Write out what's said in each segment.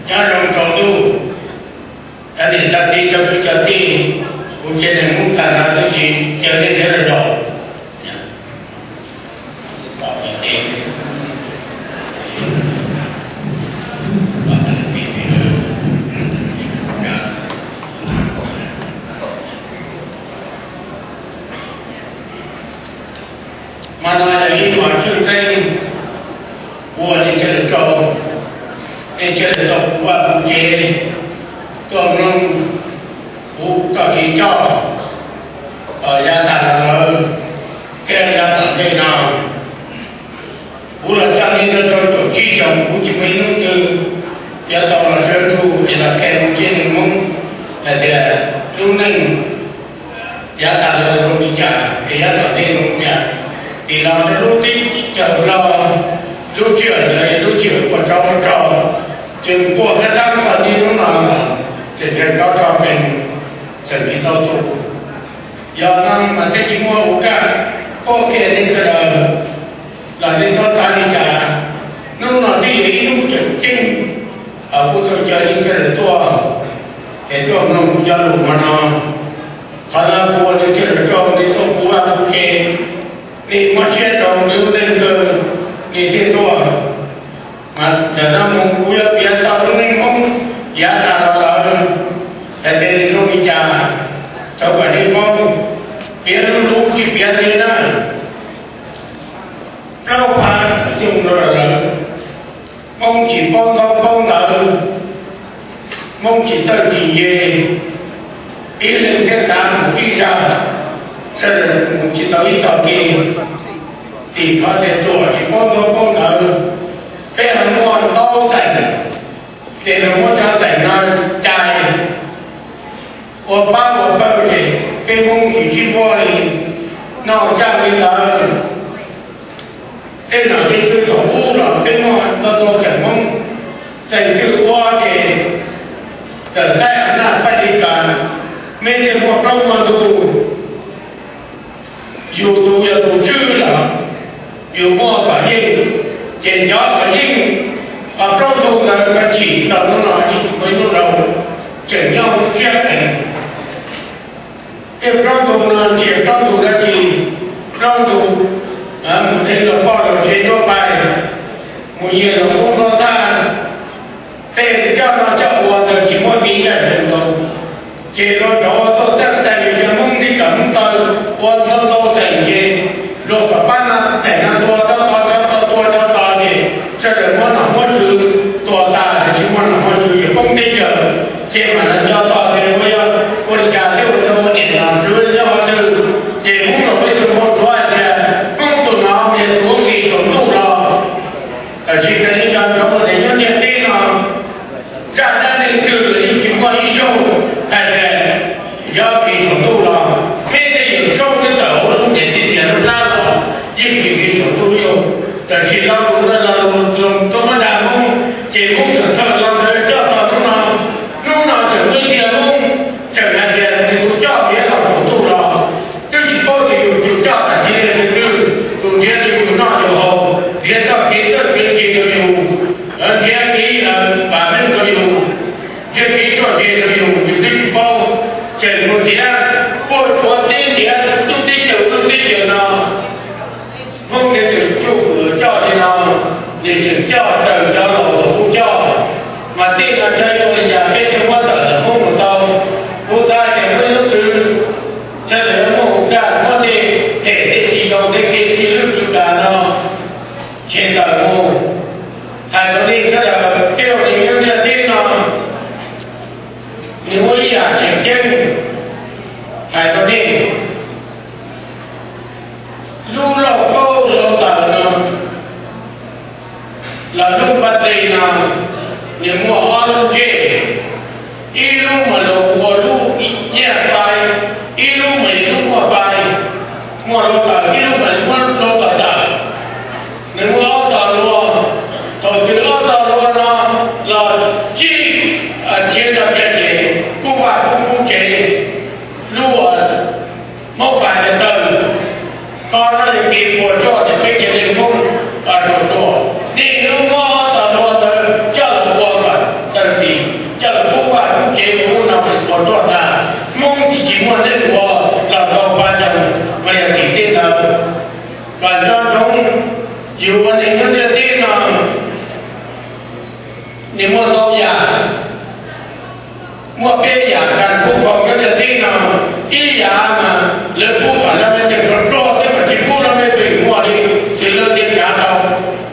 Nyob zoo tsaus ntuj, cov niam cov txiv, cov kwv cov tij, kuv tsev neeg Hmoob tag nrho, twb tsis caw nej sawv daws los. Mas no yog ib hmos tshwj xeeb uas nej sawv daws tau, nej sawv daws tau kuv vaj kuv tsev tuaj mloog kuv txoj kev coj yav tag los lawm thiab yav tom ntej no. Kuv los coj nej rau caum tsib xyoos, kuv tsis muaj ib hnub twg yuav tau los sawv ntsug es los qhia rau tsev neeg Hmoob hais tias lub neej yav tas los zoo li cas es yav tom ntej zoo li cas. Tim los rau lub teb chaws Nplog, lub sij hawm ntawd lub sij hawm ua tsov ua rog, tseem kuaj qab tab txog niaj hnub no los tseem yog tsov rog pes, tseem tsis tau tu. Yog no mas thiaj tsis muaj ua kaj qhuab qhia nej sawv daws los nej txhob xav li cas. Hnub no twb yog ib hnub tseem ceeb, kuv tau caw nej sawv daws tuaj es tuaj mloog kuv cov lus hmo no. Qhov no kuv ua nej sawv daws tsaug, nej tuaj kuv vaj kuv tsev, nej muab siab rau lub neej kawg, nej thiaj tuaj. Mas ntawm no mus kuv yuav piav txog lub neej Hmoob yav tas los lawm, hais tias zoo li cas rau kom nej paub, piav lub lub tsis piav ntev na. Plaub phav xyoo rau lawm, Hmoob tsis paub ntaub paub ntawv, Hmoob tsis tawj tsis nce, ib leeg thiaj xav mus tib zaj, sawv daws mus tsis tau ib txoj kev. Tim qhov tias ruam tsis paub ntaub paub ntawv, peb ho muaj ntaub txeeg, ces nws muab cov txeeg no cais ua pab ua pawg ces peb Hmoob tsis sib puag li. Noj caj li ntawd, tej nom tej tswv thaum ub los peb muaj ntau ntau txeeg Hmoob, txeeg twg ua ces txawm txaij Am Naj Paj Lis Kas, meb thiaj muaj plaub muaj ntug. Yus tus yog tus tswj los yus muaj kom yeej, ces cov kom yeej, qhov plaub ntug ntawd koj tsim txog hnub no ib tug hnub rau, tseem nyob siab qees. Tej plaub ntug no tsis yog plaub ntug dab tsi, plaub ntug mus de luag poj luag sev nruab pais, mus nyiag luag kub nruab txaj. Tej coj noj coj ua ntawd tsis muaj kev ncaj ncees nkaus, ces luag rov ua tuaj txaj txaij li cov Hmoob neb cov Hmoob taw ua ntau ntau txeeg ces luag kom pab no txeeg no tua cov tod, cov tod tua cov tod ces sawv daws muab nom muab tswv tua tas, tsis muaj nom muaj tswv ces poob teb chaws. Ces mam li nco txog tias ua yog ua li cas thiaj ua tau ua niam nom tswv nyob qhov twg. Ces Hmoob los ib tug npau suav hais tias Hmoob tus no yog tus ua nqi saum ntuj los. Tab sis raws li cov ntawv ua tias nyob ntiaj teb no, zaj dab neeg twg los yeej tsis muaj ib zaug hais tias yog nqi saum ntuj los. Peb tej yawm saub twb tawm hauv lub niam txiv niam lub plab los yeej tsis nqi saum ntuj li. Tab sis lo lus no los los tuaj muab dag Hmoob, ces Hmoob txawm txhawj lo ntawd coj txog hnub no. Hnub no txawm muaj ib txhia Hmoob tseem hais tias nws tus coj nrhiav los saum ntuj los, twb tsis paub tias yus tus coj tam sim no yog leej twg, tus nrhiav rau yus noj yus haus, nrhiav txoj kev txawj kev ntse rau yus, nrhiav kev vam meej rau yus, nrhiav kev ruaj ntseg rau yus, yus twb tsis paub. Tseem mus nrhiav puag tsuav teb nrhiav lub teb chaws lub teb chaws no. Hmoob thiaj tseem cuj pwm coj li no, nws tseem coj raws cov laus thaum ub coj. Mas tej no cov yuav li cas peb thiaj muab tawm ntawm Hmoob mus tau. Kuv xav tias muaj ib hnub twg sawv daws yuav muaj hauv kaj muab tej phem tej tsis zoo tej kev tsis lwj tsis kam no tshem tawm mus. Hais rau nej sawv daws, peb ua neeg nyob ntiaj teb no, nws muaj ib yam tseem ceeb hais rau nej. Lub lauj kaub hluav taws no los lub npab teg no, nws muaj ob lub ntsej, ib lub mas los ua lub nyiaj fais, ib lub mas lub muaj fais, muaj hluav taws ib lub mas muaj hluav taws tawm. Nws muaj ob tog hluas, thaum twg ob tog hluas no los tsib, tsib rau kiag ces kub vaj kub kub tsev, lub hmoov fais tawg. Qhov no yog kev puas tsuaj rau peb tsev neeg Hmoob ruam ruam. Nej hnub muab ob tog hluas ntawd coj los ua kom tawg muaj neeg ua los tau pab tau, mas yog tim teb ntawd. Kom nco ntsoov, yus ua neeg nyob ntiaj teb no, nws muaj ntau yam, muaj peb yam kas pub kom nyob ntiaj teb no. Ib yam mas lawv pub kom lawv me tseem pluag thiab mas tsis pub lawv me pem muaj li, xws lawv tias tsav tau.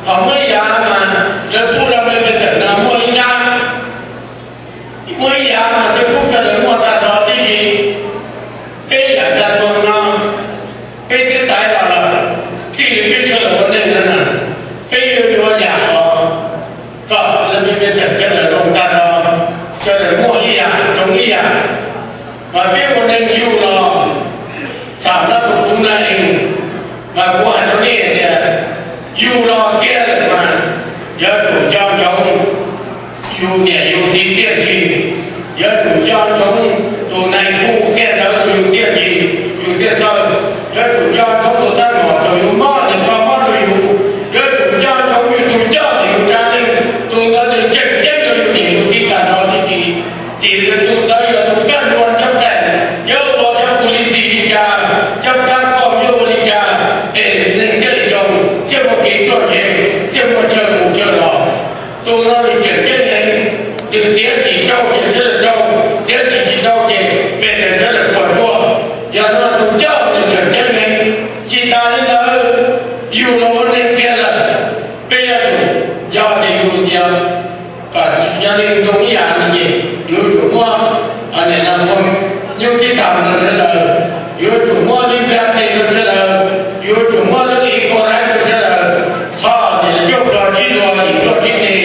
Ho muaj ib yam mas lawv pub lawv me pem tseem no muaj ib nyab. Muaj ib yam mas thiaj pub sawv daws muaj tag nrho tib si. Peb yam kas pub no, peb twb xaiv los lawm, txij li peb sawv daws ua neeg no na, peb yuav yuav yam os, kom lawv me pej xeem sawv daws zoo tag nrho, sawv daws muaj ib yam zoo ib yam. Mas peb ua neeg yug los xam nab tus kuv na, mas kuv hais rau nej tias, yug los kiag lawm mas yuav tsum nco ntsoov yus niam yus txiv tiag tiag. Yuav tsum nco ntsoov tus nais khu kiag ntawd rau yus tiag tiag, yus thiaj txawj. Yuav tsum nco ntsoov tus tab tom thaum yus mob nws tso mob rau yus. Yuav tsum nco ntsoov yus tus coj yus tsav neeg, tus ntawd nws tseem ceeb rau yus niam yus txiv tag nrho tib si. Tim tus ntawd yog tus kaj ntug cov pej, yuav ua cov pus lis xis li cas, cov plab koj yuav ua li cas, es neeg thiaj li zoo, thiaj muaj kev ruaj ntseg, thiaj muaj chaw mus chaw los. Tus no nws tseem ceeb heev, nws txiav txim rau ces sawv daws rau, txiav txim tsis rau ces peb sawv daws puas tsuaj. Yog no tus coj nws tseem ceeb heev. Tsis tas li ntawd, yus los ua neeg kiag lawm, peb yuav tsum nco tias yus tias kom yog li zoo ib yam li ces yuav tsum muab, nim no muab nyuj tib tag rau sawv daws, yuav tsum muab lub npias tes rau sawv daws, yuav tsum muab lub ib ko raib rau sawv daws. Qhov nim no cuaj pluag tsib hluas yim pluag tsib neg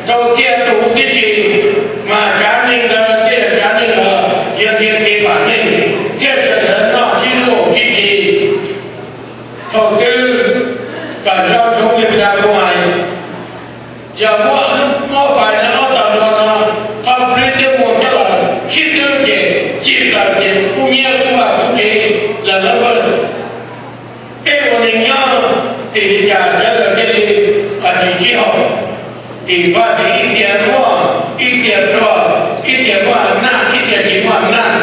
rau txhia tus tib si, mas tsav neeg ntawd thiaj yog tsav neeg los yog tiag kev vam meej, thiaj sawv daws noj sib hlub sib hlub. Thaum twg kom nco ntsoov li kuv hais, yog muab lub mob fais no ob tog rog no, qhov plwb thiab muag coj los sib twb ces txij plaws ces kub hnyiab kub vaj kub tsev lawm lawm. Peb ua neeg nyob tim li cas sawv daws thiaj li tsis sib haum. Tim Vaj Tswv ib txhia muaj, ib txhia pluag, ib txhia muaj naj, ib txhia tsis muaj naj,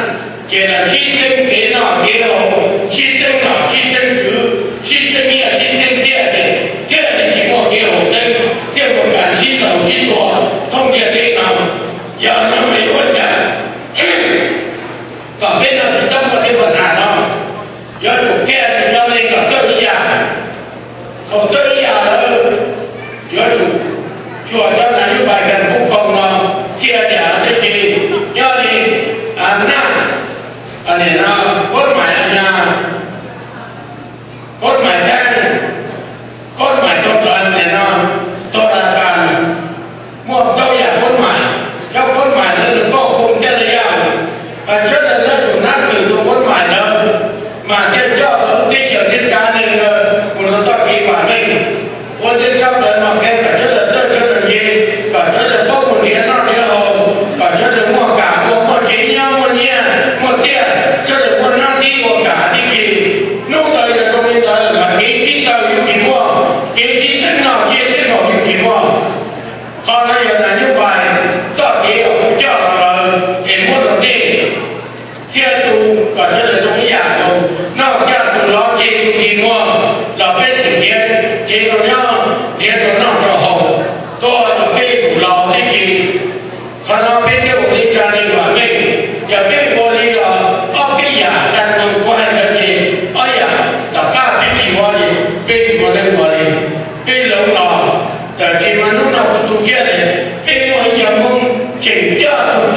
ces lawv sib teeb kev noj kev haus, sib teeb nom sib teeb tswv, sib teeb nyiaj sib teeb txiaj ces thiaj li tsis muaj kev haum tseeb, thiaj muaj kev sib ntaus sib tua thoob ntiaj teb no. Yog no mas yuav ua cas kom peb no tsis txhob muaj tej pab nas no? Yuav tsum kiag nws cov neeg kom txawj ib yam. Thaum txawj ib yam lawm, yuav tsum xyuas cov nas yuj vais kas pub koos no, txhia yam tib si. Nyob li naj, nim no, pab mais a nyas, pab mais teeb, pab mais tau dlav nim no, tau dlav tas, muaj ntau yam pab mais. Cov pab mais ntawd nws koj kum thiaj li yam, mas sawv daws yuav tsum nab kws tus pab mais ntawd, mas thiaj coj tau lub teb chaws thiab tsav neeg ntawd mus rau txoj kev vam meej. Ua thiab tshaj plaws mas qhia kom sawv daws txawj sawv daws ntse, kom sawv daws paub mus nrhiav noj nrhiav haus, kom sawv daws muaj kam ua, muaj tsev nyob, muaj nyiaj muaj txiaj, sawv daws muaj nab tib ua kam tib si. Hnub ntawd yog zoo li ntawd mas kev sib tawg yus tsis muaj, kev sib teeb noj txiag teeb haus yus tsis muaj. Qhov no yog nas yuj vais txoj kev uas kuv coj los lawm es muab rau nej. Thiab tus kom sawv daws zoo ib yam tus noj caj tus lov ces yus tsis muaj los peb tseem nrhiav kev rau nyob, nrhiav rau noj rau haus, tuag los peb tus los tib si. Qhov no peb thiaj ua li tsav neeg vam meej. Yog peb ua li los ob peb yam tag nrho kuv hais ntawd ces ob yam tom qab peb tsis ua li, peb tsis ua neeg ua li, peb hloov los. Tab sis mas hnub no kuv tu siab tias peb muaj ib co Hmoob tseem coj tus